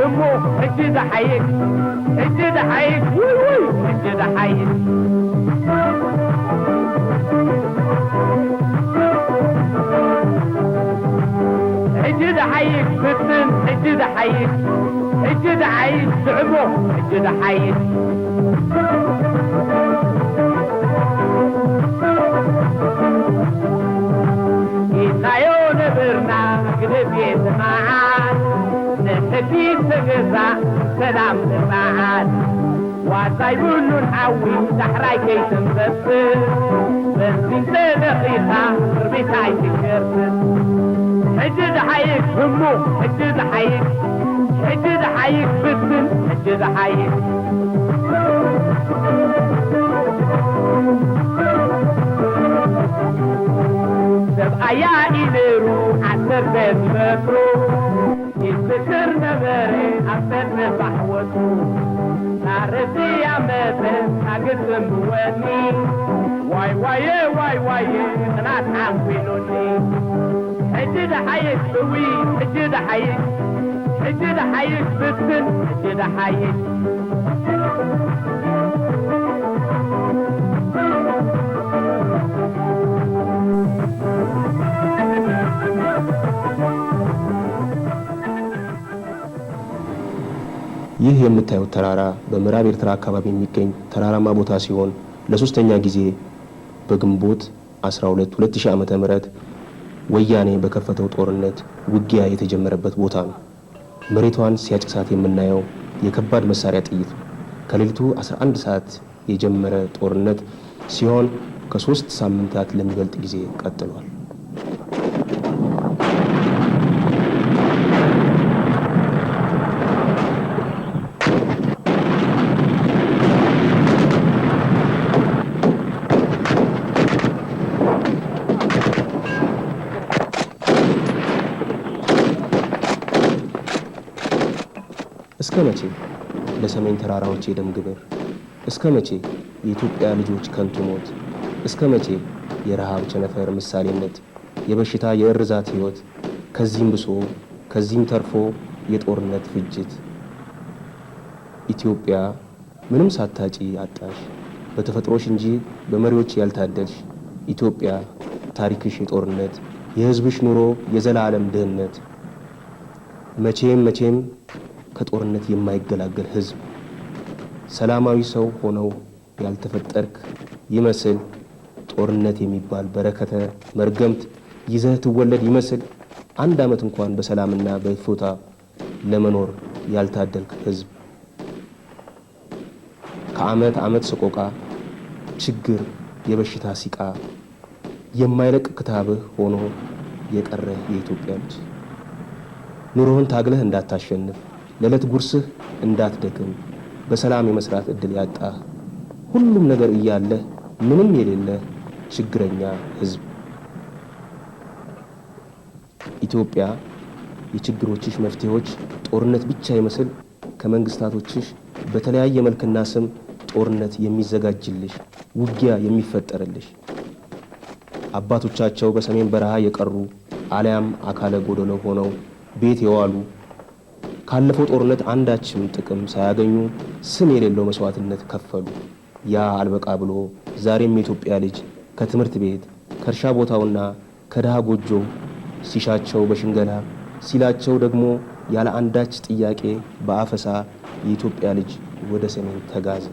همو حجي دحيك حجي دحيك وي وي حجي دحيك حجي دحيك فتن حجي دحيك حجي دحيك زعمو حجي دحيك سلام تبعات وطيبون نحوي دحراي كي تنبسط بنزين تلخيخة ربيتاي تكرفت حجي دحيك همو حجي دحيك حجي دحيك فتن حجي دحيك سبقيا إليرو عسر بيت مترو يتذكر نبري أفتن بحوته نعرفي يا متن أقسم بواني واي واي واي واي ناس عم فينوني حجي دحيك بوي حجي دحيك حجي دحيك فتن حجي دحيك ይህ የምታዩት ተራራ በምዕራብ ኤርትራ አካባቢ የሚገኝ ተራራማ ቦታ ሲሆን ለሶስተኛ ጊዜ በግንቦት 12 2000 ዓመተ ምህረት ወያኔ በከፈተው ጦርነት ውጊያ የተጀመረበት ቦታ ነው። መሬቷን ሲያጭሳት የምናየው የከባድ መሳሪያ ጥይት ነው። ከሌሊቱ 11 ሰዓት የጀመረ ጦርነት ሲሆን ከ3 ሳምንታት ለሚበልጥ ጊዜ ቀጥሏል። እስከ መቼ ለሰሜን ተራራዎች የደም ግብር? እስከ መቼ የኢትዮጵያ ልጆች ከንቱ ሞት? እስከ መቼ የረሃብ ቸነፈር ምሳሌነት፣ የበሽታ የእርዛት ህይወት፣ ከዚህም ብሶ ከዚህም ተርፎ የጦርነት ፍጅት? ኢትዮጵያ ምንም ሳታጪ አጣሽ፣ በተፈጥሮሽ እንጂ በመሪዎች ያልታደልሽ። ኢትዮጵያ ታሪክሽ የጦርነት፣ የህዝብሽ ኑሮ የዘላለም ድህነት። መቼም መቼም ከጦርነት የማይገላገል ህዝብ፣ ሰላማዊ ሰው ሆነው ያልተፈጠርክ ይመስል ጦርነት የሚባል በረከተ መርገምት ይዘህ ትወለድ ይመስል አንድ አመት እንኳን በሰላምና በእፎይታ ለመኖር ያልታደልክ ህዝብ፣ ከአመት አመት ሰቆቃ፣ ችግር፣ የበሽታ ሲቃ የማይለቅ ክታብህ ሆኖ የቀረህ የኢትዮጵያ ልጅ፣ ኑሮህን ታግለህ እንዳታሸንፍ፣ ለዕለት ጉርስህ እንዳትደክም፣ በሰላም የመስራት እድል ያጣህ፣ ሁሉም ነገር እያለህ ምንም የሌለህ ችግረኛ ህዝብ። ኢትዮጵያ የችግሮችሽ መፍትሄዎች ጦርነት ብቻ ይመስል ከመንግስታቶችሽ በተለያየ መልክና ስም ጦርነት የሚዘጋጅልሽ፣ ውጊያ የሚፈጠርልሽ፣ አባቶቻቸው በሰሜን በረሃ የቀሩ አልያም አካለ ጎደሎ ሆነው ቤት የዋሉ ካለፈው ጦርነት አንዳችም ጥቅም ሳያገኙ ስም የሌለው መስዋዕትነት ከፈሉ። ያ አልበቃ ብሎ ዛሬም የኢትዮጵያ ልጅ ከትምህርት ቤት ከእርሻ ቦታውና ከድሃ ጎጆው ሲሻቸው በሽንገላ ሲላቸው ደግሞ ያለ አንዳች ጥያቄ በአፈሳ የኢትዮጵያ ልጅ ወደ ሰሜን ተጋዘ።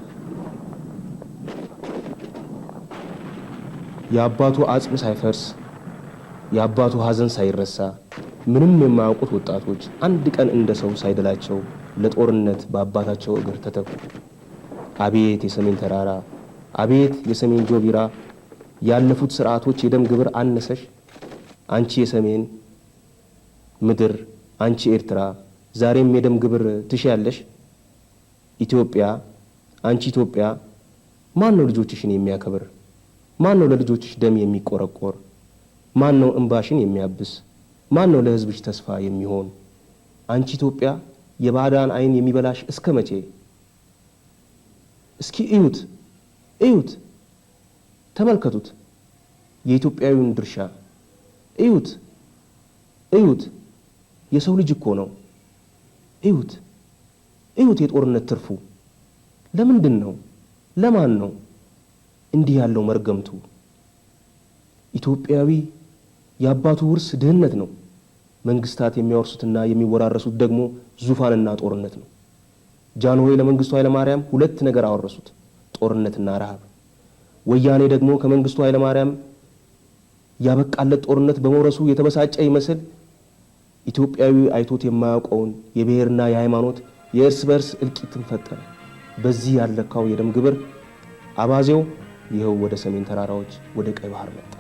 የአባቱ አጽም ሳይፈርስ የአባቱ ሀዘን ሳይረሳ ምንም የማያውቁት ወጣቶች አንድ ቀን እንደ ሰው ሳይደላቸው ለጦርነት በአባታቸው እግር ተተኩ። አቤት የሰሜን ተራራ፣ አቤት የሰሜን ጆቢራ፣ ያለፉት ስርዓቶች የደም ግብር አነሰሽ? አንቺ የሰሜን ምድር፣ አንቺ ኤርትራ፣ ዛሬም የደም ግብር ትሻያለሽ? ኢትዮጵያ፣ አንቺ ኢትዮጵያ፣ ማን ነው ልጆችሽን የሚያከብር? ማን ነው ለልጆችሽ ደም የሚቆረቆር? ማን ነው እንባሽን የሚያብስ? ማን ነው ለሕዝብሽ ተስፋ የሚሆን? አንቺ ኢትዮጵያ የባዕዳን ዓይን የሚበላሽ እስከ መቼ? እስኪ እዩት፣ እዩት፣ ተመልከቱት የኢትዮጵያዊውን ድርሻ እዩት፣ እዩት፣ የሰው ልጅ እኮ ነው። እዩት። እዩት የጦርነት ትርፉ። ለምንድን ነው? ለማን ነው እንዲህ ያለው መርገምቱ? ኢትዮጵያዊ የአባቱ ውርስ ድህነት ነው። መንግስታት የሚያወርሱትና የሚወራረሱት ደግሞ ዙፋንና ጦርነት ነው። ጃንሆይ ለመንግስቱ ኃይለማርያም ሁለት ነገር አወረሱት፣ ጦርነትና ረሃብ። ወያኔ ደግሞ ከመንግስቱ ኃይለማርያም ያበቃለት ጦርነት በመውረሱ የተበሳጨ ይመስል ኢትዮጵያዊ አይቶት የማያውቀውን የብሔርና የሃይማኖት የእርስ በርስ እልቂትን ፈጠረ። በዚህ ያለካው የደም ግብር አባዜው ይኸው ወደ ሰሜን ተራራዎች ወደ ቀይ ባህር መጣ።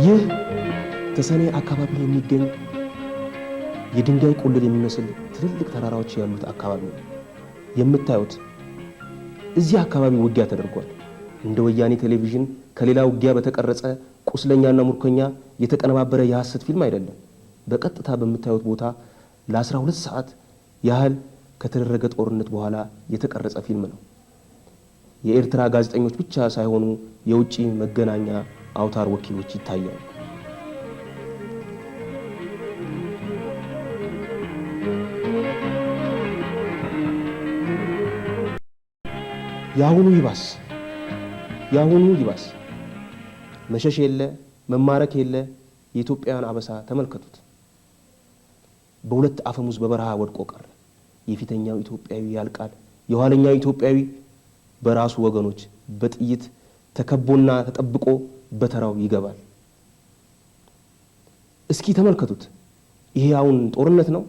ይህ ተሰኔ አካባቢ የሚገኝ የድንጋይ ቁልል የሚመስል ትልልቅ ተራራዎች ያሉት አካባቢ ነው። የምታዩት እዚህ አካባቢ ውጊያ ተደርጓል። እንደ ወያኔ ቴሌቪዥን ከሌላ ውጊያ በተቀረጸ ቁስለኛና ምርኮኛ የተቀነባበረ የሐሰት ፊልም አይደለም። በቀጥታ በምታዩት ቦታ ለ12 ሰዓት ያህል ከተደረገ ጦርነት በኋላ የተቀረጸ ፊልም ነው። የኤርትራ ጋዜጠኞች ብቻ ሳይሆኑ የውጭ መገናኛ አውታር ወኪሎች ይታያሉ። የአሁኑ ይባስ፣ የአሁኑ ይባስ። መሸሽ የለ፣ መማረክ የለ። የኢትዮጵያውያን አበሳ ተመልከቱት። በሁለት አፈሙዝ በበረሃ ወድቆ ቀረ። የፊተኛው ኢትዮጵያዊ ያልቃል፣ የኋለኛው ኢትዮጵያዊ በራሱ ወገኖች በጥይት ተከቦና ተጠብቆ በተራው ይገባል። እስኪ ተመልከቱት። ይሄ አሁን ጦርነት ነው?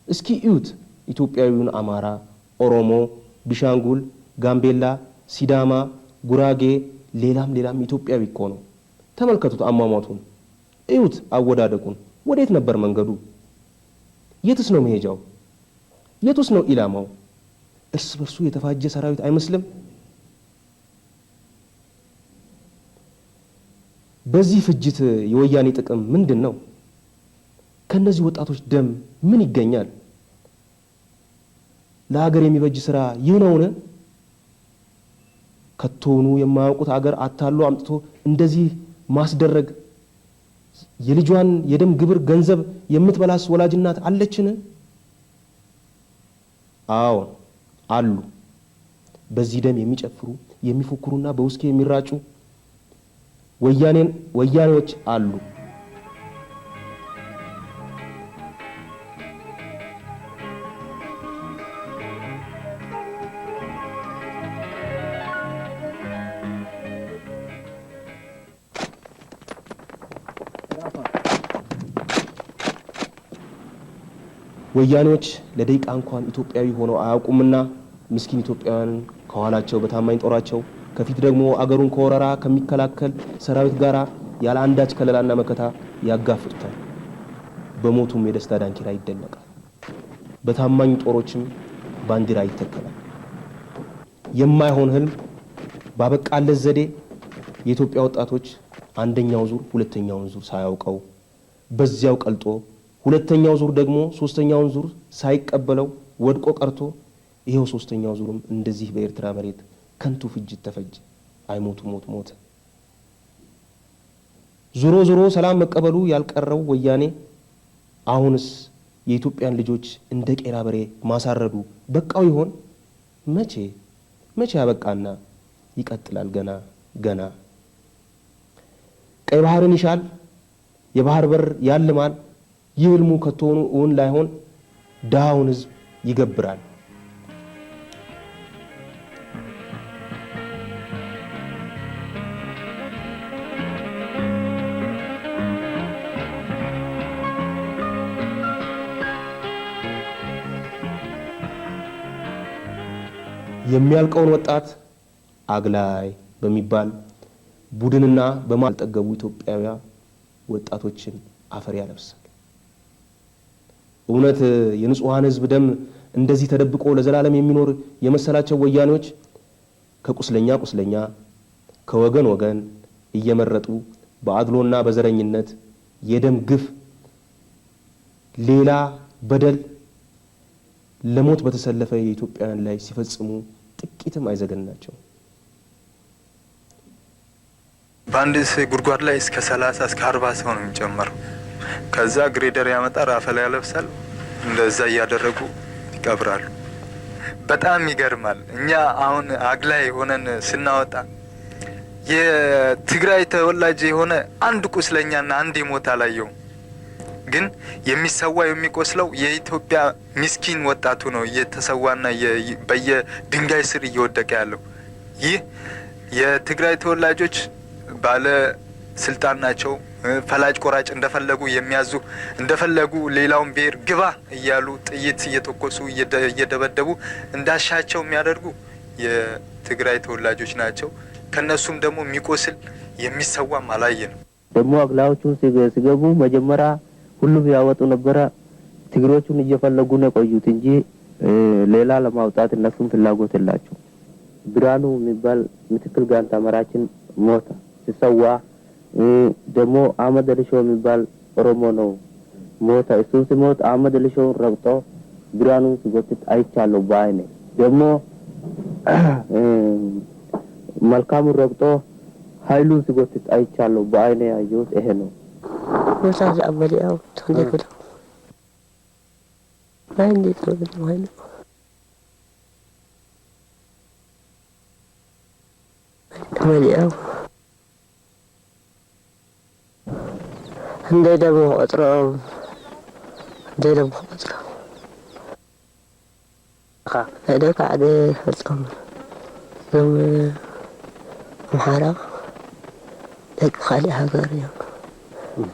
እስኪ እዩት። ኢትዮጵያዊውን አማራ፣ ኦሮሞ፣ ቢሻንጉል፣ ጋምቤላ፣ ሲዳማ፣ ጉራጌ፣ ሌላም ሌላም ኢትዮጵያዊ እኮ ነው። ተመልከቱት አሟሟቱን፣ እዩት አወዳደቁን። ወዴት ነበር መንገዱ? የትስ ነው መሄጃው? የቱስ ነው ኢላማው? እርስ በርሱ የተፋጀ ሰራዊት አይመስልም? በዚህ ፍጅት የወያኔ ጥቅም ምንድን ነው? ከነዚህ ወጣቶች ደም ምን ይገኛል? ለሀገር የሚበጅ ስራ ይህ ነውን? ከቶውኑ የማያውቁት አገር አታሎ አምጥቶ እንደዚህ ማስደረግ የልጇን የደም ግብር ገንዘብ የምትበላስ ወላጅ እናት አለችን? አዎን አሉ። በዚህ ደም የሚጨፍሩ፣ የሚፎክሩና በውስኪ የሚራጩ ወያኔዎች አሉ። ወያኔዎች ለደቂቃ እንኳን ኢትዮጵያዊ ሆነው አያውቁምና ምስኪን ኢትዮጵያውያንን ከኋላቸው በታማኝ ጦራቸው፣ ከፊት ደግሞ አገሩን ከወረራ ከሚከላከል ሰራዊት ጋር ያለ አንዳች ከለላና መከታ ያጋፍጡታል። በሞቱም የደስታ ዳንኪራ ይደነቃል። በታማኝ ጦሮችም ባንዲራ ይተከላል። የማይሆን ህልም ባበቃለት ዘዴ የኢትዮጵያ ወጣቶች አንደኛው ዙር ሁለተኛውን ዙር ሳያውቀው በዚያው ቀልጦ፣ ሁለተኛው ዙር ደግሞ ሶስተኛውን ዙር ሳይቀበለው ወድቆ ቀርቶ፣ ይኸው ሶስተኛው ዙርም እንደዚህ በኤርትራ መሬት ከንቱ ፍጅት ተፈጀ። አይሞቱ ሞት ሞተ። ዙሮ ዙሮ ሰላም መቀበሉ ያልቀረው ወያኔ አሁንስ የኢትዮጵያን ልጆች እንደ ቄራ በሬ ማሳረዱ በቃው ይሆን? መቼ መቼ ያበቃና ይቀጥላል ገና ገና። ቀይ ባህርን ይሻል፣ የባህር በር ያልማል። ይህ ህልሙ ከቶውኑ እውን ላይሆን ድሃውን ህዝብ ይገብራል። የሚያልቀውን ወጣት አግላይ በሚባል ቡድንና በማልጠገቡ ኢትዮጵያውያን ወጣቶችን አፈር ያለብሳል። እውነት የንጹሐን ህዝብ ደም እንደዚህ ተደብቆ ለዘላለም የሚኖር የመሰላቸው ወያኔዎች ከቁስለኛ ቁስለኛ፣ ከወገን ወገን እየመረጡ በአድሎና በዘረኝነት የደም ግፍ፣ ሌላ በደል ለሞት በተሰለፈ የኢትዮጵያውያን ላይ ሲፈጽሙ ጥቂትም አይዘገንናቸው። በአንድ ጉድጓድ ላይ እስከ 30 እስከ 40 ሰው ነው የሚጨመረው። ከዛ ግሬደር ያመጣል፣ አፈላ ያለብሳል። እንደዛ እያደረጉ ይቀብራሉ። በጣም ይገርማል። እኛ አሁን አግላይ ሆነን ስናወጣ የትግራይ ተወላጅ የሆነ አንድ ቁስለኛና አንድ የሞት አላየውም። ግን የሚሰዋ የሚቆስለው የኢትዮጵያ ምስኪን ወጣቱ ነው እየተሰዋና በየድንጋይ ስር እየወደቀ ያለው። ይህ የትግራይ ተወላጆች ባለ ስልጣን ናቸው። ፈላጭ ቆራጭ እንደፈለጉ የሚያዙ፣ እንደፈለጉ ሌላውን ብሔር ግባ እያሉ ጥይት እየተኮሱ እየደበደቡ እንዳሻቸው የሚያደርጉ የትግራይ ተወላጆች ናቸው። ከነሱም ደግሞ የሚቆስል የሚሰዋም አላየንም። ደግሞ አግላዮቹ ሲገቡ መጀመሪያ ሁሉም ያወጡ ነበረ። ትግሮቹን እየፈለጉ ነው የቆዩት እንጂ ሌላ ለማውጣት እነሱም ፍላጎት የላቸው። ብርሃኑ የሚባል ምክትል ጋንታ መራችን ሞተ ሲሰዋ። ደግሞ አህመድ አሊሾ የሚባል ኦሮሞ ነው ሞተ። እሱን ሲሞት አህመድ አሊሾውን ረግጦ ብርሃኑን ሲጎትት አይቻለሁ በአይኔ። ደግሞ መልካሙን ረግጦ ኃይሉን ሲጎትት አይቻለሁ በአይኔ፣ ያየሁት ይሄ ነው። ቦታ ዝኣመሊኦም ተንደግሎ ማይ እንዴት ነው ኮይኑ መሊኦም እንደ ደሞ ቆጥሮም እንደ ደሞ ቆጥሮም ደቂ ዓደ ፈልጦም እዞም ኣምሓራ ደቂ ካሊእ ሃገር እዮም፣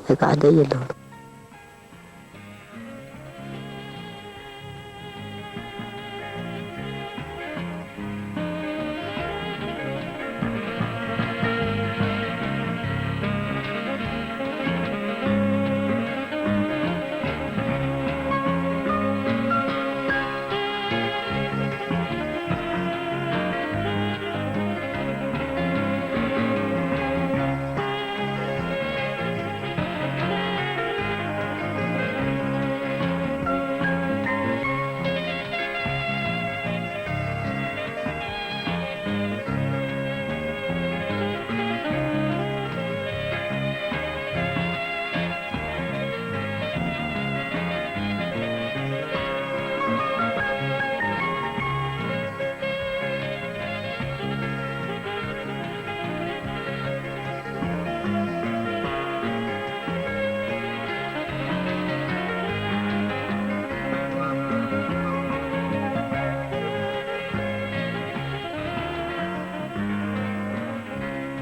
ደቂ ዓደይ የለውን።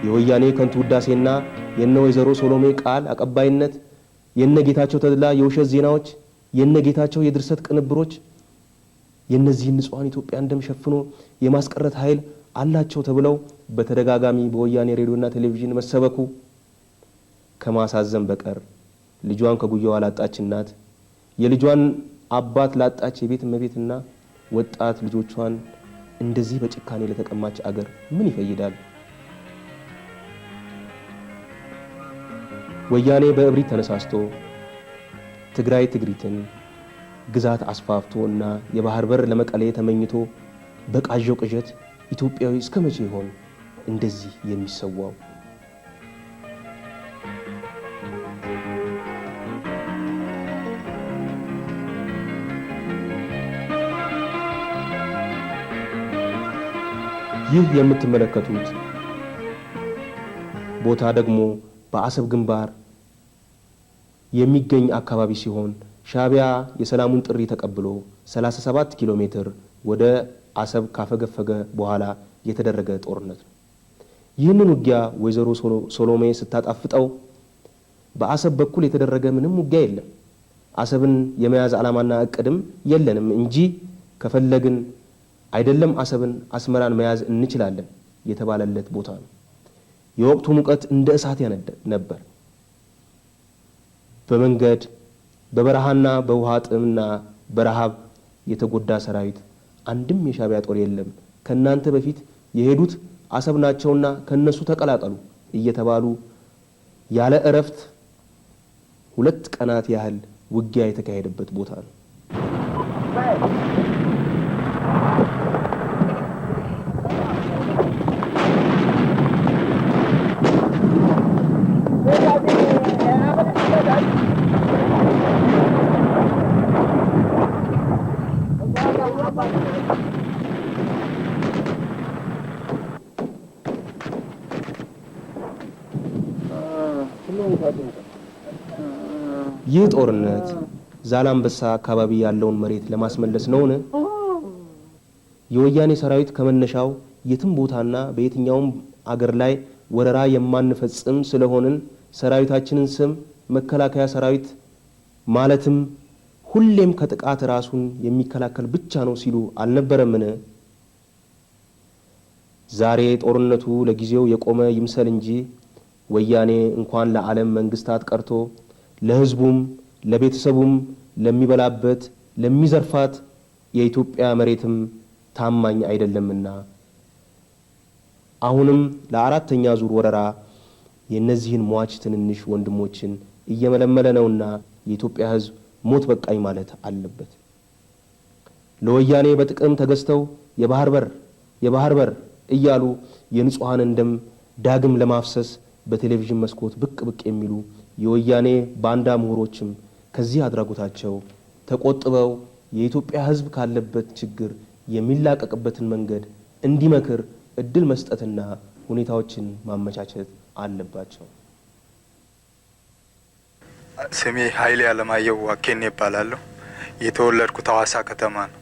የወያኔ ከንቱ ውዳሴና የነ ወይዘሮ ሶሎሜ ቃል አቀባይነት፣ የነ ጌታቸው ተድላ የውሸት ዜናዎች፣ የነ ጌታቸው የድርሰት ቅንብሮች የነዚህን ንጹሐን ኢትዮጵያን ደም ሸፍኖ የማስቀረት ኃይል አላቸው ተብለው በተደጋጋሚ በወያኔ ሬዲዮና ቴሌቪዥን መሰበኩ ከማሳዘን በቀር ልጇን ከጉያዋ ላጣች እናት፣ የልጇን አባት ላጣች የቤት እመቤትና ወጣት ልጆቿን እንደዚህ በጭካኔ ለተቀማች አገር ምን ይፈይዳል? ወያኔ በእብሪት ተነሳስቶ ትግራይ ትግሪትን ግዛት አስፋፍቶ እና የባህር በር ለመቀሌ ተመኝቶ በቃዠው ቅዠት ኢትዮጵያዊ እስከ መቼ ይሆን እንደዚህ የሚሰዋው? ይህ የምትመለከቱት ቦታ ደግሞ በአሰብ ግንባር የሚገኝ አካባቢ ሲሆን ሻዕቢያ የሰላሙን ጥሪ ተቀብሎ 37 ኪሎ ሜትር ወደ አሰብ ካፈገፈገ በኋላ የተደረገ ጦርነት ነው። ይህንን ውጊያ ወይዘሮ ሶሎሜ ስታጣፍጠው በአሰብ በኩል የተደረገ ምንም ውጊያ የለም፣ አሰብን የመያዝ ዓላማና እቅድም የለንም እንጂ ከፈለግን አይደለም አሰብን አስመራን መያዝ እንችላለን የተባለለት ቦታ ነው። የወቅቱ ሙቀት እንደ እሳት ያነድ ነበር። በመንገድ በበረሃና በውሃ ጥምና በረሃብ የተጎዳ ሰራዊት አንድም የሻዕቢያ ጦር የለም፣ ከእናንተ በፊት የሄዱት አሰብ ናቸውና ከነሱ ተቀላቀሉ እየተባሉ ያለ እረፍት 2 ቀናት ያህል ውጊያ የተካሄደበት ቦታ ነው። ይህ ጦርነት ዛላምበሳ አካባቢ ያለውን መሬት ለማስመለስ ነውን? የወያኔ ሰራዊት ከመነሻው የትም ቦታና በየትኛውም አገር ላይ ወረራ የማንፈጽም ስለሆንን ሰራዊታችንን ስም መከላከያ ሰራዊት ማለትም ሁሌም ከጥቃት ራሱን የሚከላከል ብቻ ነው ሲሉ አልነበረምን? ዛሬ ጦርነቱ ለጊዜው የቆመ ይምሰል እንጂ ወያኔ እንኳን ለዓለም መንግስታት ቀርቶ ለሕዝቡም ለቤተሰቡም ለሚበላበት ለሚዘርፋት የኢትዮጵያ መሬትም ታማኝ አይደለምና አሁንም ለአራተኛ ዙር ወረራ የእነዚህን ሟች ትንንሽ ወንድሞችን እየመለመለ ነውና የኢትዮጵያ ሕዝብ ሞት በቃኝ ማለት አለበት። ለወያኔ በጥቅም ተገዝተው የባህር በር፣ የባህር በር እያሉ የንጹሐንን ደም ዳግም ለማፍሰስ በቴሌቪዥን መስኮት ብቅ ብቅ የሚሉ የወያኔ ባንዳ ምሁሮችም ከዚህ አድራጎታቸው ተቆጥበው የኢትዮጵያ ሕዝብ ካለበት ችግር የሚላቀቅበትን መንገድ እንዲመክር እድል መስጠትና ሁኔታዎችን ማመቻቸት አለባቸው። ስሜ ኃይሌ አለማየሁ ዋኬኔ እባላለሁ። የተወለድኩት ሀዋሳ ከተማ ነው።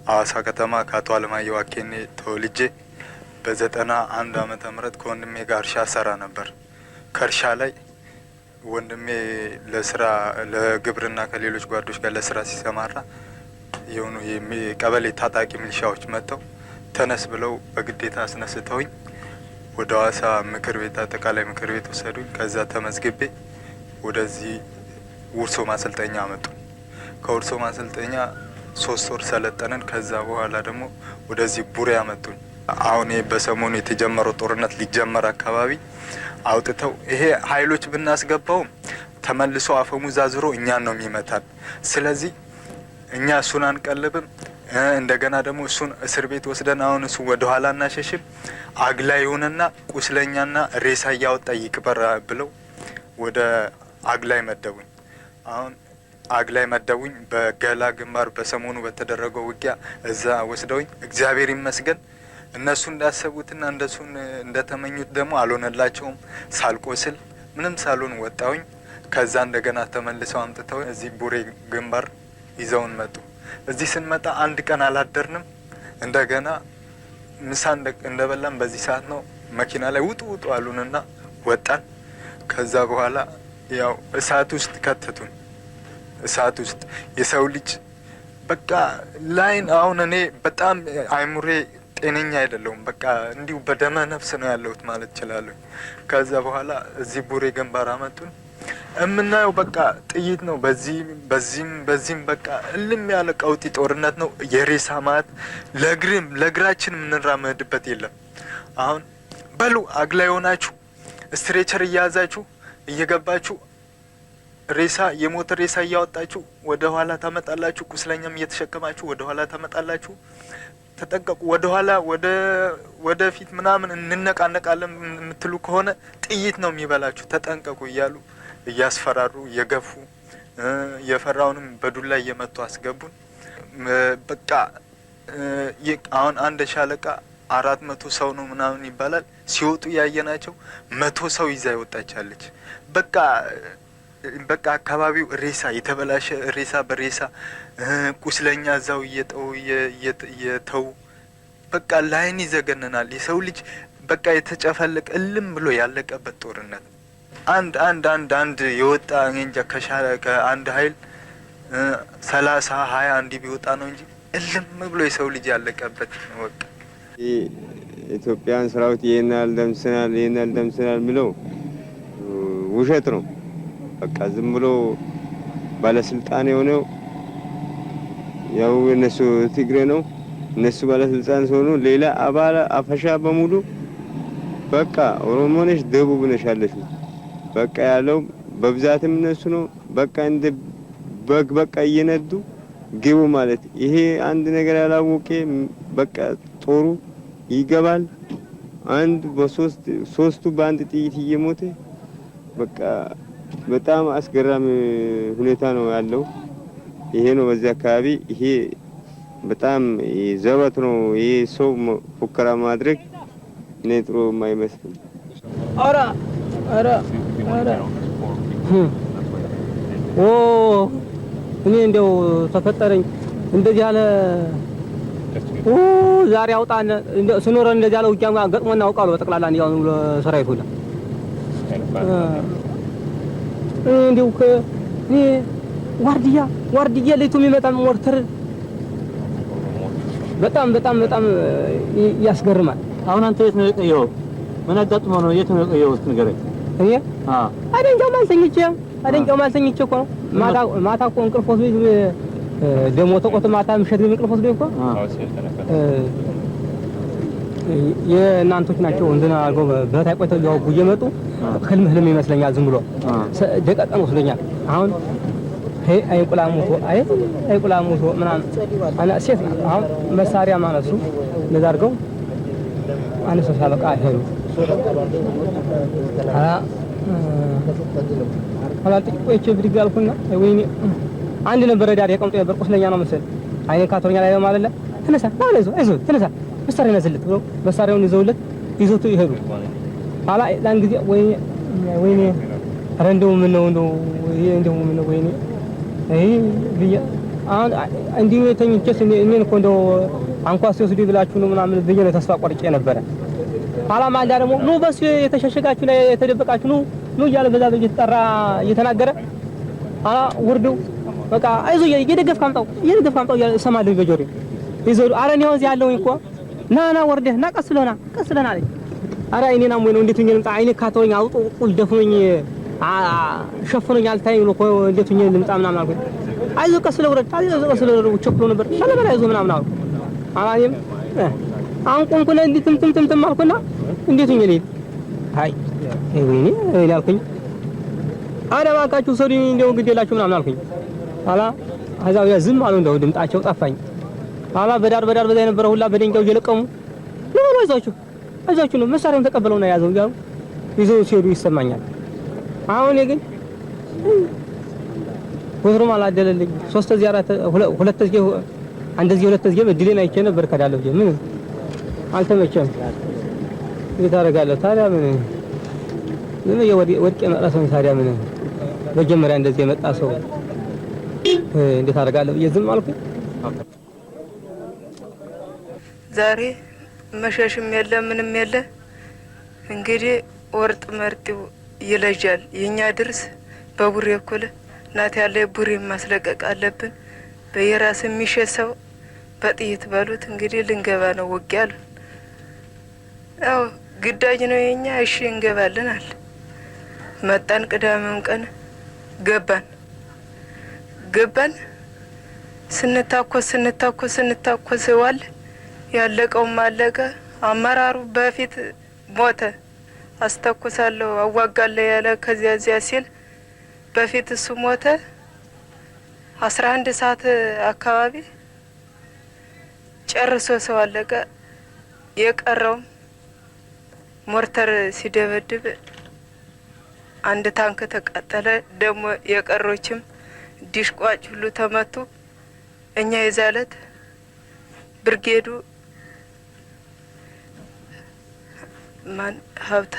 ሀዋሳ ከተማ ከአቶ አለማየሁ ዋኬኔ ተወልጄ በ91 ዓመተ ምህረት ከወንድሜ ጋር እርሻ ሰራ ነበር። ከእርሻ ላይ ወንድሜ ለስራ ለግብርና ከሌሎች ጓዶች ጋር ለስራ ሲሰማራ የሆኑ የቀበሌ ታጣቂ ሚሊሻዎች መጥተው ተነስ ብለው በግዴታ አስነስተውኝ ወደ ሀዋሳ ምክር ቤት፣ አጠቃላይ ምክር ቤት ወሰዱኝ። ከዛ ተመዝግቤ ወደዚህ ውርሶ ማሰልጠኛ አመጡ። ከውርሶ ማሰልጠኛ 3 ወር ሰለጠንን። ከዛ በኋላ ደግሞ ወደዚህ ቡሬ አመጡን። አሁን ይሄ በሰሞኑ የተጀመረው ጦርነት ሊጀመር አካባቢ አውጥተው ይሄ ኃይሎች ብናስገባውም ተመልሶ አፈሙዝ አዙሮ እኛን ነው የሚመታን። ስለዚህ እኛ እሱን አንቀልብም። እንደገና ደግሞ እሱን እስር ቤት ወስደን አሁን እሱ ወደ ኋላ እናሸሽም። አግላይ ይሁንና ቁስለኛና ሬሳ እያወጣ ይቅበር ብለው ወደ አግላይ መደቡኝ። አሁን አግላይ መደቡኝ። በገላ ግንባር በሰሞኑ በተደረገው ውጊያ እዛ ወስደውኝ እግዚአብሔር ይመስገን እነሱ እንዳሰቡትና እንደሱ እንደተመኙት ደግሞ አልሆነላቸውም። ሳልቆስል ምንም ሳልሆን ወጣሁኝ። ከዛ እንደገና ተመልሰው አምጥተው እዚህ ቡሬ ግንባር ይዘውን መጡ። እዚህ ስንመጣ አንድ ቀን አላደርንም። እንደገና ምሳ እንደበላን በዚህ ሰዓት ነው መኪና ላይ ውጡ ውጡ አሉንና ወጣን። ከዛ በኋላ ያው እሳት ውስጥ ከተቱን። እሳት ውስጥ የሰው ልጅ በቃ ላይን አሁን እኔ በጣም አይምሮዬ ጤነኛ አይደለሁም። በቃ እንዲሁ በደመ ነፍስ ነው ያለሁት ማለት እችላለሁ። ከዛ በኋላ እዚህ ቡሬ ግንባር አመጡን። የምናየው በቃ ጥይት ነው። በዚህ በዚህም በዚህም በቃ እልም ያለ ቀውጢ ጦርነት ነው። የሬሳ ማት ለእግርም ለእግራችን የምንራመድበት የለም። አሁን በሉ አግላይ ሆናችሁ stretcher እያያዛችሁ እየገባችሁ ሬሳ፣ የሞተ ሬሳ እያወጣችሁ ወደ ኋላ ታመጣላችሁ። ቁስለኛም እየተሸከማችሁ ወደ ኋላ ታመጣላችሁ። ተጠንቀቁ። ወደ ኋላ ወደፊት ምናምን እንነቃነቃለን የምትሉ ከሆነ ጥይት ነው የሚበላችሁ፣ ተጠንቀቁ እያሉ እያስፈራሩ እየገፉ የፈራውንም በዱላ እየመቱ አስገቡን። በቃ አሁን አንድ ሻለቃ 400 ሰው ነው ምናምን ይባላል። ሲወጡ ያየናቸው 100 ሰው ይዛ ይወጣቻለች። በቃ አካባቢው ሬሳ፣ የተበላሸ ሬሳ በሬሳ፣ ቁስለኛ እዛው እየጠው እየተው በቃ ላይን ይዘገንናል። የሰው ልጅ በቃ የተጨፈለቀ እልም ብሎ ያለቀበት ጦርነት። አንድ አንድ አንድ አንድ የወጣ እኔ እንጃ ከአንድ ሀይል 30 20 እንዲህ ቢወጣ ነው እንጂ እልም ብሎ የሰው ልጅ ያለቀበት ነው። በቃ የኢትዮጵያን ሰራዊት ይሄን ያህል ደምስሰናል፣ ይሄን ያህል ደምስሰናል የሚለው ውሸት ነው። በቃ ዝም ብሎ ባለስልጣን የሆነው ያው እነሱ ትግሬ ነው፣ እነሱ ባለስልጣን ሲሆኑ ሌላ አባል አፈሻ በሙሉ በቃ ኦሮሞ ነሽ፣ ደቡብ ነሽ አለሽ በቃ ያለው በብዛትም እነሱ ነው። በቃ እንደ በግ በቃ እየነዱ ግቡ ማለት ይሄ አንድ ነገር ያላወቀ በቃ ጦሩ ይገባል። አንድ በሶስት ሶስቱ በአንድ ጥይት እየሞተ በቃ በጣም አስገራሚ ሁኔታ ነው ያለው። ይሄ ነው በዚህ አካባቢ፣ ይሄ በጣም ዘበት ነው። ይሄ ሰው ፉከራ ማድረግ እኔ ጥሩ አይመስልም። ኧረ ኧረ ኧረ ኦ፣ እኔ እንደው ተፈጠረኝ እንደዚህ ያለ ኦ ዛሬ አውጣን ስኖረን እንደዚህ ያለ ውጊያ ገጥሞና አውቃለሁ። በጠቅላላ እንዲያው ሰራዊት ሁላ እንዲው እኔ ዋርድያ ዋርድያ ሌቱ የሚመጣ ሞርተር በጣም በጣም በጣም ያስገርማል። አሁን አንተ የት ነው የቆየኸው? ምን አጋጥሞ ነው? የት ነው የቆየኸው? እስኪ ንገረኝ። እኔ አደንጃው ማልተኝቼ አደንጃው ማልተኝቼ እኮ ነው። ማታ ማታ እኮ እንቅልፍ ወስዶኝ ደግሞ ተቆጥ ማታ ምሸት እንቅልፍ ወስዶኝ እኮ የእናንቶች ናቸው እንትና አድርገው በታይ ቆይተው እያወጉ እየመጡ ህልም ህልም ይመስለኛል። ዝም ብሎ ደቀቀን ወስዶኛል። አሁን ሄ አይቁላ ሙቶ አይ አይቁላ ሙቶ ምናምን አና ሴት አሁን መሳሪያ ማነሱ እንደዛ አድርገው አነሱ ሳበቃ ሄዱ። ኋላ ጥቂት ቆይቼ ብድግ አልኩና ወይኔ አንድ ነበረ ዳር የቀምጦ ነበር፣ ቁስለኛ ነው መሰል አይኔን ካቶኛ ላይ ማለት ተነሳ ና አይዞህ አይዞህ ተነሳ መሳሪያ ያዝለት ብለው መሳሪያውን ይዘውለት ይዘውት ይሄዱ። ኋላ ያን ጊዜ ወይኔ ወይኔ ኧረ እንደው ምን ነው እንደው ይሄ እንደው ምን ነው ወይኔ ይሄ ብዬ አሁን እንዲሁ ተኝቼስ እኔን እኮ እንደው አንኳስ ሲወስዱ ብላችሁ ነው ምናምን ብዬ ነው ተስፋ ቆርጬ ነበረ። ኋላ ማንዳ ደግሞ ኑ በሱ የተሸሸጋችሁ ላይ የተደበቃችሁ ኑ ኑ እያለ በዛ እየተጠራ እየተናገረ ኋላ ውርደው በቃ አይዞህ እየደገፍክ አምጣው እየደገፍክ አምጣው እያለ እሰማለሁ በጆሮዬ ይዘው ኧረ እኔ አሁን እዚህ ያለሁኝ እኮ ና ና ወርደህ ና ቀስ ብለህ ና ቀስ ብለህ ና አለኝ። ኧረ አይኔን አሞኝ ነው እንዴት ሆኜ ልምጣ? አይኔ ካተወኝ አውጦ ቁል ደፍኖኝ ሸፍኖኝ አልታየኝ ብሎ እኮ እንዴት ሆኜ ልምጣ ምናምን አልኩኝ። አይዞህ ቀስ ብለህ ውረድ፣ አይዞህ ቀስ ብለህ ውረድ፣ ቸኩሎ ነበር ሸለበል አይዞህ ምናምን አልኩ። ኋላ እኔም አሁን ቆምኩና እንዲህ ትምትም ትምትም አልኩና እንዴት ሆኜ ልሂድ? አይ ወይኔ ወይኔ አልኩኝ። ኧረ እባካችሁ ሰዱኝ እንደው ግድ የላችሁ ምናምን አልኩኝ። ኋላ ከዛ ወዲያ ዝም አሉ፣ እንደው ድምጣቸው ጠፋኝ። ኋላ በዳር በዳር በዛ የነበረ ሁላ በደንጊያው እየለቀሙ ነው ነው አይዟችሁ አይዟችሁ ነው መሳሪያውን ተቀበለውና ያዘው እያሉ ይዘው ሲሄዱ ይሰማኛል። አሁን እኔ ግን ወትሮም አላደለልኝ። ሶስት እዚህ አራት ሁለት እዚህ አንድ እዚህ ሁለት እዚህ እድሌን አይቼ ነበር ከዳለሁ ምን አልተመቸም። እንዴት አደርጋለሁ ታዲያ? ምን ዝም ብዬ ወድቄ መቅረት ነው ታዲያ? ምን መጀመሪያ እንደዚህ የመጣ ሰው እንዴት አደርጋለሁ ብዬ ዝም አልኩኝ። ዛሬ መሸሽም የለ ምንም የለ። እንግዲህ ወርጥ መርጢው ይለጃል። የእኛ ድርስ በቡሬ እኩል ናት ያለ ቡሬ ማስለቀቅ አለብን። በየራስ የሚሸሽ ሰው በጥይት በሉት እንግዲህ ልንገባ ነው ውጊያ አሉ። ያው ግዳጅ ነው የኛ። እሺ እንገባለን አለ። መጣን። ቅዳሜውን ቀን ገባን ገባን። ስንታኮስ ስንታኮስ ስንታኮስ ዋል ያለቀውም አለቀ። አመራሩ በፊት ሞተ። አስተኩሳለሁ አዋጋለሁ ያለ ከዚያ እዚያ ሲል በፊት እሱ ሞተ። 11 ሰዓት አካባቢ ጨርሶ ሰው አለቀ። የቀረውም ሞርተር ሲደበድብ አንድ ታንክ ተቃጠለ። ደግሞ የቀሮችም ዲሽቋጭ ሁሉ ተመቱ። እኛ የዛለት ብርጌዱ ማን ሀብታ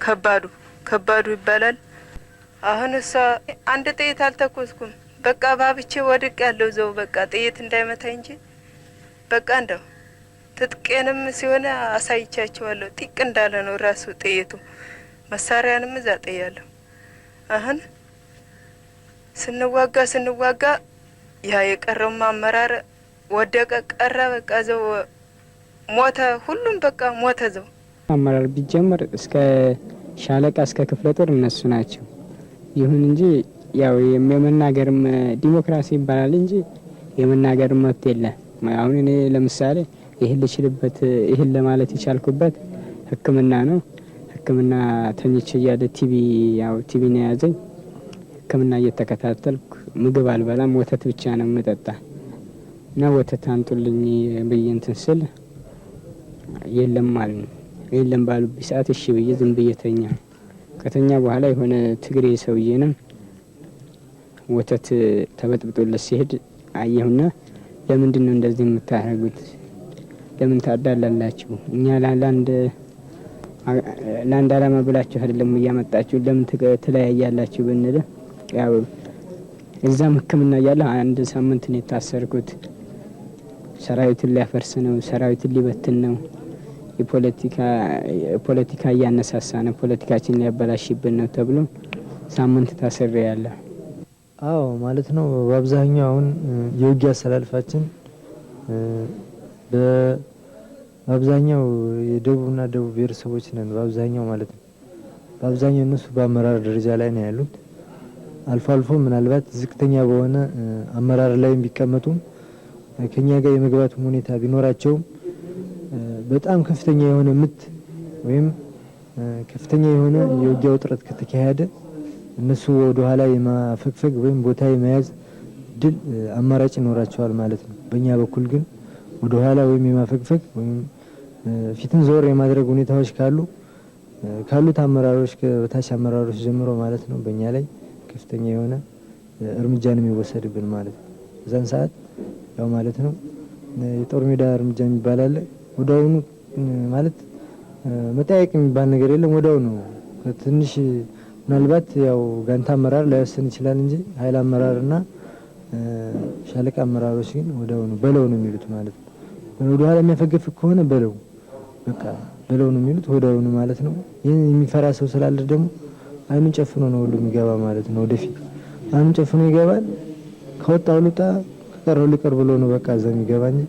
ከባዱ ከባዱ ይባላል። አሁን እሷ አንድ ጥይት አልተኮስኩም። በቃ ባብቼ ወድቅ ያለው ዘው በቃ ጥይት እንዳይመታ እንጂ በቃ እንደው ትጥቄንም ሲሆን አሳይቻቸዋለሁ። ጢቅ እንዳለ ነው ራሱ ጥይቱ። መሳሪያንም እዛ ጥያለሁ። አሁን ስንዋጋ ስንዋጋ ያ የቀረውም አመራር ወደቀ ቀረ። በቃ ዘው ሞተ። ሁሉም በቃ ሞተ ዘው። አመራር ቢጀመር እስከ ሻለቃ እስከ ክፍለ ጦር እነሱ ናቸው። ይሁን እንጂ ያው የመናገርም ዲሞክራሲ ይባላል እንጂ የመናገር መብት የለ። አሁን እኔ ለምሳሌ ይህን ልችልበት ይህን ለማለት የቻልኩበት ሕክምና ነው። ሕክምና ተኝቼ እያለ ቲቢ ያው ቲቢ ነው የያዘኝ። ሕክምና እየተከታተልኩ ምግብ አልበላም፣ ወተት ብቻ ነው የምጠጣ እና ወተት አምጡልኝ ብዬ እንትን ስል የለም አሉ። የለም ባሉብኝ ሰዓት እሺ ብዬ ዝም ብዬ ተኛ። ከተኛ በኋላ የሆነ ትግሬ ሰውዬ ነው ወተት ተበጥብጦለት ሲሄድ አየሁና ለምንድን ነው እንደዚህ የምታደርጉት? ለምን ታዳላላችሁ? እኛ ለአንድ ዓላማ ብላችሁ አይደለም እያመጣችሁ ለምን ትለያያላችሁ ብንል ያው እዛም ሕክምና እያለሁ አንድ ሳምንት ነው የታሰርኩት። ሰራዊቱን ሊያፈርስ ነው፣ ሰራዊቱን ሊበትን ነው፣ የፖለቲካ ፖለቲካ እያነሳሳ ነው፣ ፖለቲካችን ሊያበላሽብን ነው ተብሎ ሳምንት ታስሬ ያለሁ። አዎ ማለት ነው። በአብዛኛው አሁን የውጊያ አሰላልፋችን በአብዛኛው የደቡብና ደቡብ ብሔረሰቦች ነን። በአብዛኛው ማለት ነው። በአብዛኛው እነሱ በአመራር ደረጃ ላይ ነው ያሉት። አልፎ አልፎ ምናልባት ዝቅተኛ በሆነ አመራር ላይ ቢቀመጡም ከኛ ጋር የመግባቱም ሁኔታ ቢኖራቸውም በጣም ከፍተኛ የሆነ ምት ወይም ከፍተኛ የሆነ የውጊያ ውጥረት ከተካሄደ እነሱ ወደ ኋላ የማፈግፈግ ወይም ቦታ የመያዝ ድል አማራጭ ይኖራቸዋል ማለት ነው። በእኛ በኩል ግን ወደ ኋላ ወይም የማፈግፈግ ወይም ፊትን ዞር የማድረግ ሁኔታዎች ካሉ ካሉት አመራሮች ከበታች አመራሮች ጀምሮ ማለት ነው በእኛ ላይ ከፍተኛ የሆነ እርምጃ ነው የሚወሰድብን ማለት ነው። በዛን ሰዓት ያው ማለት ነው የጦር ሜዳ እርምጃ የሚባል አለ። ወዲያውኑ ማለት መጠያየቅ የሚባል ነገር የለም። ወዲያውኑ ትንሽ ምናልባት ያው ጋንታ አመራር ላይወስን ይችላል እንጂ ኃይል አመራርና ሻለቃ አመራሮች ግን ወዲያውኑ በለው ነው የሚሉት ማለት ነው። ወደ ኋላ የሚያፈገፍግ ከሆነ በለው በቃ በለው ነው የሚሉት ወዲያውኑ ማለት ነው። ይህን የሚፈራ ሰው ስላለ ደግሞ አይኑን ጨፍኖ ነው ሁሉ የሚገባ ማለት ነው። ወደፊት አይኑን ጨፍኖ ይገባል። ከወጣው ልውጣ ከቀረው ልቀር ብሎ ነው በቃ እዛ የሚገባ እንጂ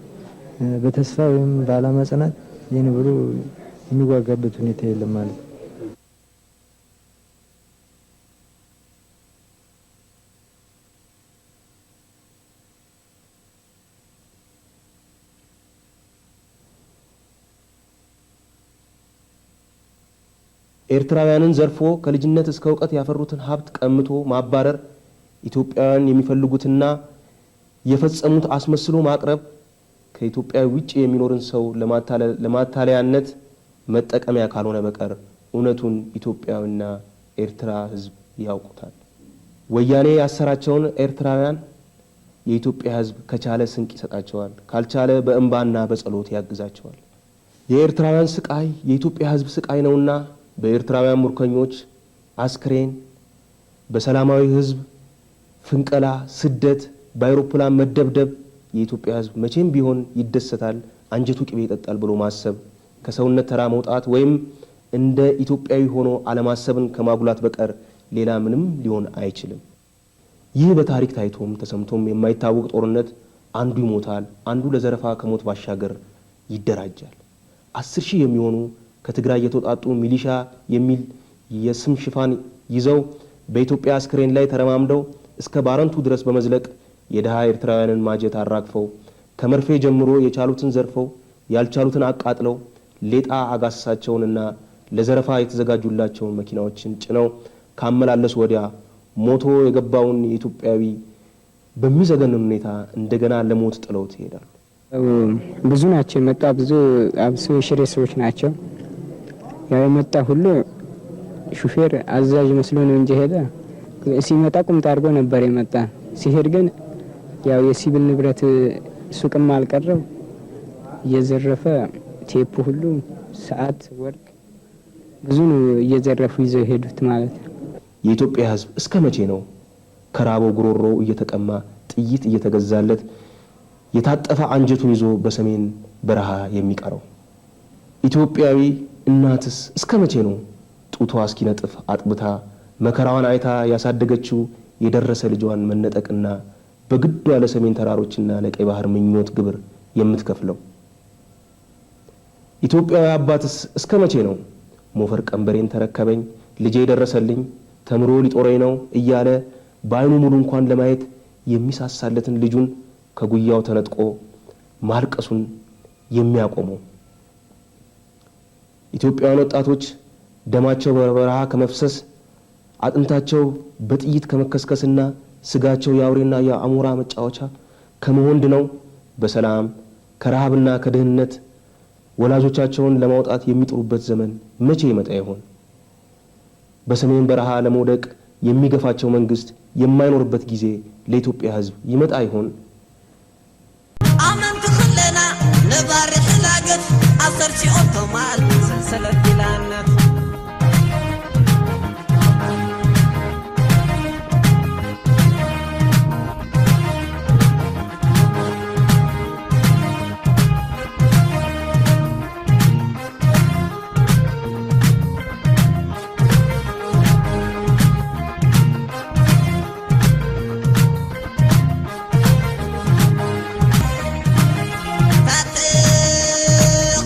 በተስፋ ወይም በዓላማ ጽናት ይህን ብሎ የሚዋጋበት ሁኔታ የለም ማለት ነው። ኤርትራውያንን ዘርፎ ከልጅነት እስከ እውቀት ያፈሩትን ሀብት ቀምቶ ማባረር ኢትዮጵያውያን የሚፈልጉትና የፈጸሙት አስመስሎ ማቅረብ ከኢትዮጵያ ውጭ የሚኖርን ሰው ለማታለያነት መጠቀሚያ ካልሆነ በቀር እውነቱን ኢትዮጵያውያንና ኤርትራ ሕዝብ ያውቁታል። ወያኔ ያሰራቸውን ኤርትራውያን የኢትዮጵያ ሕዝብ ከቻለ ስንቅ ይሰጣቸዋል፣ ካልቻለ በእንባና በጸሎት ያግዛቸዋል። የኤርትራውያን ስቃይ የኢትዮጵያ ሕዝብ ስቃይ ነውና በኤርትራውያን ምርኮኞች አስክሬን፣ በሰላማዊ ሕዝብ ፍንቀላ፣ ስደት፣ በአውሮፕላን መደብደብ የኢትዮጵያ ሕዝብ መቼም ቢሆን ይደሰታል፣ አንጀቱ ቅቤ ይጠጣል ብሎ ማሰብ ከሰውነት ተራ መውጣት ወይም እንደ ኢትዮጵያዊ ሆኖ አለማሰብን ከማጉላት በቀር ሌላ ምንም ሊሆን አይችልም። ይህ በታሪክ ታይቶም ተሰምቶም የማይታወቅ ጦርነት አንዱ ይሞታል፣ አንዱ ለዘረፋ ከሞት ባሻገር ይደራጃል። 10,000 የሚሆኑ ከትግራይ የተውጣጡ ሚሊሻ የሚል የስም ሽፋን ይዘው በኢትዮጵያ አስክሬን ላይ ተረማምደው እስከ ባረንቱ ድረስ በመዝለቅ የድሃ ኤርትራውያንን ማጀት አራግፈው ከመርፌ ጀምሮ የቻሉትን ዘርፈው ያልቻሉትን አቃጥለው ሌጣ አጋሰሳቸውንና ለዘረፋ የተዘጋጁላቸውን መኪናዎችን ጭነው ካመላለሱ ወዲያ ሞቶ የገባውን የኢትዮጵያዊ በሚዘገንን ሁኔታ እንደገና ለሞት ጥለውት ይሄዳሉ። ብዙ ናቸው የመጣ ብዙ አብሶ የሽሬ ሰዎች ናቸው። ያው የመጣ ሁሉ ሹፌር አዛዥ መስሎ ነው እንጂ ሄደ። ሲመጣ ቁምጣ አድርጎ ነበር የመጣ። ሲሄድ ግን ያው የሲቪል ንብረት ሱቅም አልቀረው እየዘረፈ ቴፕ ሁሉ ሰዓት፣ ወርቅ ብዙ ነው እየዘረፉ ይዘው የሄዱት ማለት ነው። የኢትዮጵያ ሕዝብ እስከ መቼ ነው ከራበው ጉሮሮ እየተቀማ ጥይት እየተገዛለት የታጠፈ አንጀቱን ይዞ በሰሜን በረሃ የሚቀረው? ኢትዮጵያዊ እናትስ እስከ መቼ ነው ጡቷ እስኪነጥፍ አጥብታ መከራዋን አይታ ያሳደገችው የደረሰ ልጇን መነጠቅና በግዷ ለሰሜን ተራሮችና ለቀይ ባህር ምኞት ግብር የምትከፍለው? ኢትዮጵያዊ አባትስ እስከ መቼ ነው ሞፈር ቀንበሬን ተረከበኝ፣ ልጄ ደረሰልኝ፣ ተምሮ ሊጦረኝ ነው እያለ በዓይኑ ሙሉ እንኳን ለማየት የሚሳሳለትን ልጁን ከጉያው ተነጥቆ ማልቀሱን የሚያቆመው? ኢትዮጵያውያን ወጣቶች ደማቸው በበረሃ ከመፍሰስ፣ አጥንታቸው በጥይት ከመከስከስና ስጋቸው የአውሬና የአሞራ መጫወቻ ከመሆን ድነው በሰላም ከረሃብና ከድህነት ወላጆቻቸውን ለማውጣት የሚጥሩበት ዘመን መቼ ይመጣ ይሆን? በሰሜን በረሃ ለመውደቅ የሚገፋቸው መንግስት የማይኖርበት ጊዜ ለኢትዮጵያ ሕዝብ ይመጣ ይሆን? ኣመንቲ ክለና ነባሪ ሕላገት ኣሰርሲኦም ተማል ሰንሰለት ጊላነት።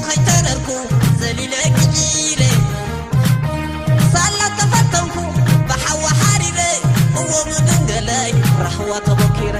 ከይተረርኩ ዘሊለ ግዒለ ሳላ ተፈተንኩ ብሓዋ ሓሪረ እዎ ምድንገለይ ራህዋ ተበኪረ።